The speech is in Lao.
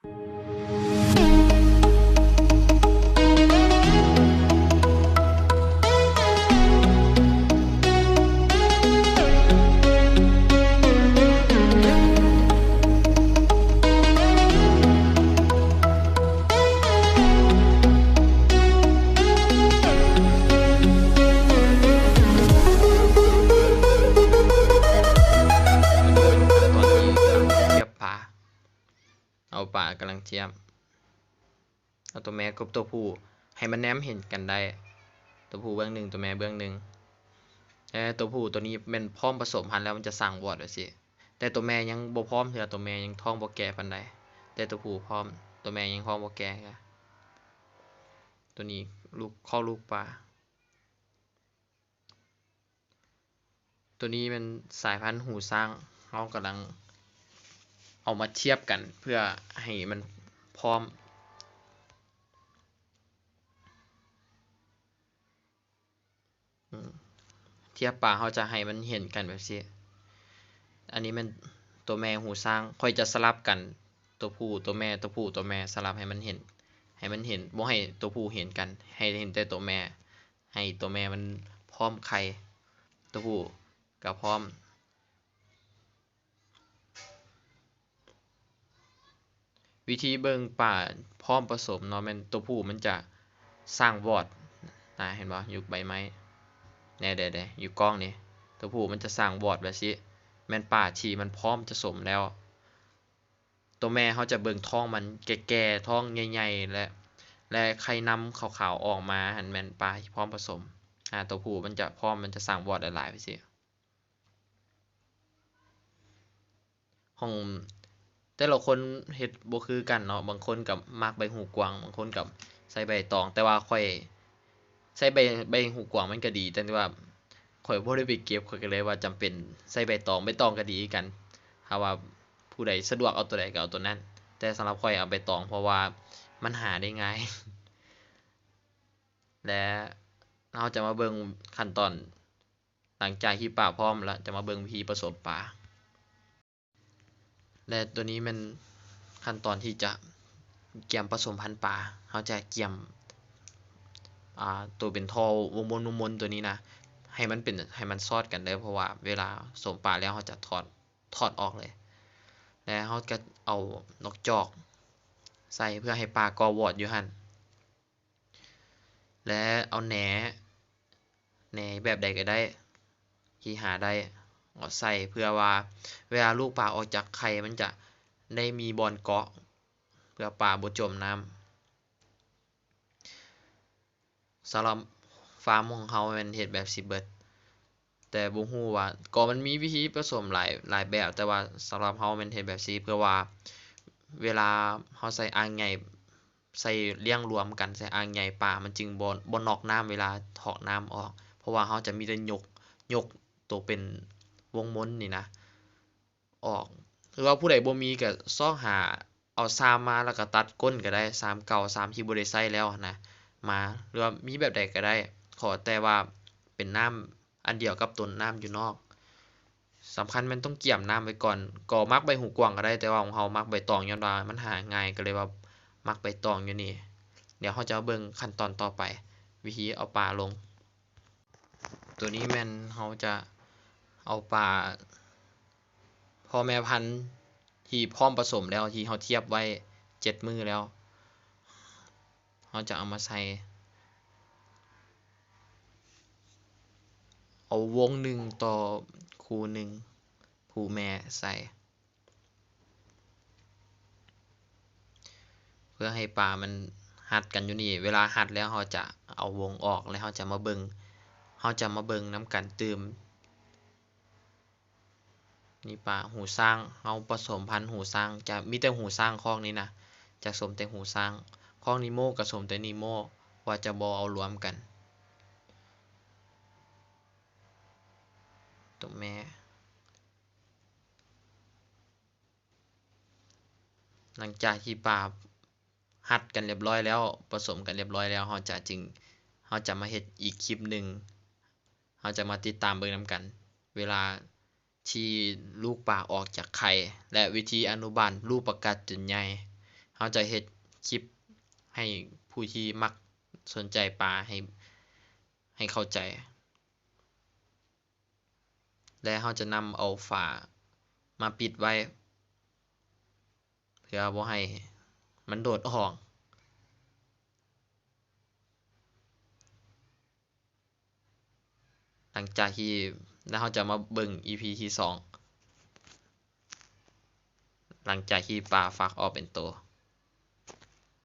ເອົາປາ ເອົາປາກຳລັງຈຽມ ເອົາຕົວແມ່ກັບຕົວຜູ້ໃຫ້ມັນແນມເຫັນກັນໄດ້ ຕົວຜູ້ເບື້ອງໜຶ່ງ ຕົວແມ່ເບື້ອງໜຶ່ງ ແລະ ຕົວຜູ້ຕົວນີ້ແມ່ນພ້ອມປະສົມພັນແລ້ວ ມັນຈະສ້າງວອດແບບຊີ້ ແຕ່ຕົວແມ່ຍັງບໍ່ພ້ອມເທື່ອ ຕົວແມ່ຍັງທ້ອງບໍ່ແກ່ປານໃດ ແຕ່ຕົວຜູ້ພ້ອມ ຕົວແມ່ຍັງທ້ອງບໍ່ແກ່ເທື່ອ ຕົວນີ້ລູກ ຄໍລູກປາ. ຕົວນີ້ແມ່ນສາຍພັນຫູຊ້າງ ເຮົາກຳລັງເອົາມາທຽບກັນເພື່ອໃຫ້ມັນພ້ອມ ອືມ ທຽບປາ ເຮົາຈະໃຫ້ມັນເຫັນກັນແບບຊີ້ ອັນນີ້ແມ່ນຕົວແມ່ຫູຊ້າງ ຂ້ອຍຈະສະຫຼັບກັນ ຕົວຜູ້ຕົວແມ່ ຕົວຜູ້ຕົວແມ່ ສະຫຼັບໃຫ້ມັນເຫັນ ໃຫ້ມັນເຫັນ ບໍ່ໃຫ້ຕົວຜູ້ເຫັນກັນ ໃຫ້ເຫັນແຕ່ຕົວແມ່. ໃຫ້ຕົວແມ່ມັນພ້ອມໄຂ່ ຕົວຜູ້ກໍພ້ອມ. ວິທີເບິ່ງປາພ້ອມປະສົມເນາະ ແມ່ນຕົວຜູ້ມັນຈະສ້າງວອດນະ ເຫັນບໍ່? ຢູ່ໃບໄມ້ ແດ່ໆ ຢູ່ກ້ອງນີ້ ຕົວຜູ້ມັນຈະສ້າງວອດແບບຊີ້ ແມ່ນປາທີ່ມັນພ້ອມຈະສົມແລ້ວ. ຕົວແມ່ເຮົາຈະເບິ່ງທ້ອງມັນແກ່ໆ ທ້ອງໃຫຍ່ໆ ແລະ ແລະ ໄຂ່ນ້ຳຂາວໆອອກມາຫັ້ນ ແມ່ນປາທີ່ພ້ອມປະສົມ. ອາ ຕົວຜູ້ມັນຈະພ້ອມ ມັນຈະສ້າງວອດຫຼາຍໆ ໄປຊີ້. ຂອງແຕ່ລະຄົນເຮັດບໍ່ຄືກັນເນາະ, ບາງຄົນກໍມັກໃບຫູກວາງ ບາງຄົນກໍໃສ່ໃບຕອງ ແຕ່ວ່າຂ້ອຍ ໃສ່ໃບ ໃບຫູກວາງມັນກໍດີ ແຕ່ວ່າຂ້ອຍບໍ່ໄດ້ໄປເກັບ ຂ້ອຍກໍເລີຍວ່າຈຳເປັນໃສ່ໃບຕອງ. ໃບຕອງກໍດີຄືກັນ ຖ້າວ່າຜູ້ໃດສະດວກເອົາຕົວໃດກໍເອົາຕົວນັ້ນ ແຕ່ສຳລັບຂ້ອຍເອົາໃບຕອງ ເພາະວ່າມັນຫາໄດ້ງ່າຍ ແລະ ເຮົາຈະມາເບິ່ງຂັ້ນຕອນ ຫຼັງຈາກທີ່ປາພ້ອມແລ້ວ ຈະມາເບິ່ງວິທີປະສົມປາ. ແລະ ຕົວນີ້ແມ່ນຂັ້ນຕອນທີ່ຈະກຽມປະສົມພັນປາ. ເຮົາຈະກຽມ ອ່າ ຕົວເປັນທໍ່ວົງມົນ ວົງມົນຕົວນີ້ນະ ໃຫ້ມັນເປັນ ໃຫ້ມັນສອດກັນເດີ ເພາະວ່າເວລາສົມປາແລ້ວ ເຮົາຈະຖອດ ຖອດອອກເລີຍ. ແລະ ເຮົາກໍເອົານອກຈອກໃສ່ ເພື່ອໃຫ້ປາກໍ່ວອດຢູ່ຫັ້ນ. ແລະ ເອົາແໜ ແໜແບບໃດກໍໄດ້ທີ່ຫາໄດ້ ເອົາໃສ່ ເພື່ອວ່າເວລາລູກປາອອກຈາກໄຂ່ ມັນຈະໄດ້ມີບ່ອນເກາະ ເພື່ອປາບໍ່ຈົມນ້ຳ. ສຳລັບຟາມຂອງເຮົາແມ່ນເຮັດແບບຊີ້ເບິດ. ແຕ່ບໍ່ຮູ້ວ່າ ກໍມັນມີວິທີປະສົມຫຼາຍ ຫຼາຍແບບ, ແຕ່ວ່າສຳລັບເຮົາແມ່ນເຮັດແບບຊີ້ ເພື່ອວ່າເວລາເຮົາໃສ່ອ່າງໃຫຍ່ ໃສ່ລ້ຽງລວມກັນ ໃສ່ອ່າງໃຫຍ່ ປາມັນຈຶ່ງບໍ່ ບໍ່ນອກນ້ຳເວລາຖອກນ້ຳອອກ, ເພາະວ່າເຮົາຈະມີແຕ່ຍົກ ຍົກໂຕເປັນວົງມົນນີ້ນະ ອອກ ຫຼືວ່າຜູ້ໃດບໍ່ມີກໍຊອກຫາເອົາຊາມມາ ແລ້ວກໍຕັດກົ້ນກໍໄດ້ ຊາມເກົ່າ ຊາມທີ່ບໍ່ໄດ້ໃຊ້ແລ້ວຫັ້ນນະ ມາ ຫຼືວ່າມີແບບໃດກໍໄດ້ ຂໍແຕ່ວ່າເປັນນ້ຳອັນດຽວກັບຕົວນ້ຳຢູ່ນອກ. ສຳຄັນແມ່ນຕ້ອງກຽມນ້ຳໄວ້ກ່ອນ. ກໍມັກໃບຫູກວາງກໍໄດ້ ແຕ່ວ່າຂອງເຮົາມັກໃບຕອງ ຍ້ອນວ່າມັນຫາງ່າຍ ກໍເລີຍວ່າມັກໃບຕອງຢູ່ນີ້. ດຽວເຮົາຈະມາເບິ່ງຂັ້ນຕອນຕໍ່ໄປ ວິທີເອົາປາລົງ. ຕົວນີ້ແມ່ນເຮົາຈະເອົາປາພໍ່ແມ່ພັນທີ່ພ້ອມປະສົມແລ້ວ ທີ່ເຮົາທຽບໄວ້ເຈັດມື້ແລ້ວ ເຮົາຈະເອົາມາໃສ່ ເອົາວົງໜຶ່ງຕໍ່ຄູ່ໜຶ່ງ ຜູ້ແມ່ໃສ່ ເພື່ອໃຫ້ປາມັນຮັດກັນຢູ່ນີ້. ເວລາຮັດແລ້ວ ເຮົາຈະເອົາວົງອອກ ແລ້ວເຮົາຈະມາເບິ່ງ ເຮົາຈະມາເບິ່ງນຳກັນຕື່ມ. ນີ້ປາຫູຊ້າງ ເຮົາປະສົມພັນຫູຊ້າງ ຈະມີແຕ່ຫູຊ້າງຄອກນີ້ນະ ຈະສົມແຕ່ຫູຊ້າງ. ຄອກນີໂມກໍສົມແຕ່ນີໂມ ວ່າຈະບໍ່ເອົາລວມກັນ ຕົວແມ່. ຫຼັງຈາກທີ່ປາຮັດກັນລຽບຮ້ອຍແລ້ວ ປະສົມກັນລຽບຮ້ອຍແລ້ວ ເຮົາຈະຈຶ່ງ ເຮົາຈະມາເຮັດອີກຄລິບໜຶ່ງ ເຮົາຈະມາຕິດຕາມເບິ່ງນຳກັນ ເວລາທີ່ລູກປາອອກຈາກໄຂ່ ແລະ ວິທີອະນຸບານລູກປາກັດຈົນໃຫຍ່. ເຮົາຈະເຮັດຄລິບໃຫ້ຜູ້ທີ່ມັກສົນໃຈປາໃຫ້ ໃຫ້ເຂົ້າໃຈ ແລະ ເຮົາຈະນຳເອົາຝາມາປິດໄວ້ ເພື່ອບໍ່ໃຫ້ມັນໂດດອອກ. ຫຼັງຈາກທີ່ ແລ້ວເຮົາຈະມາເບິ່ງອີພີທີສອງ ຫຼັງຈາກທີ່ປາຟັກອອກເປັນໂຕ.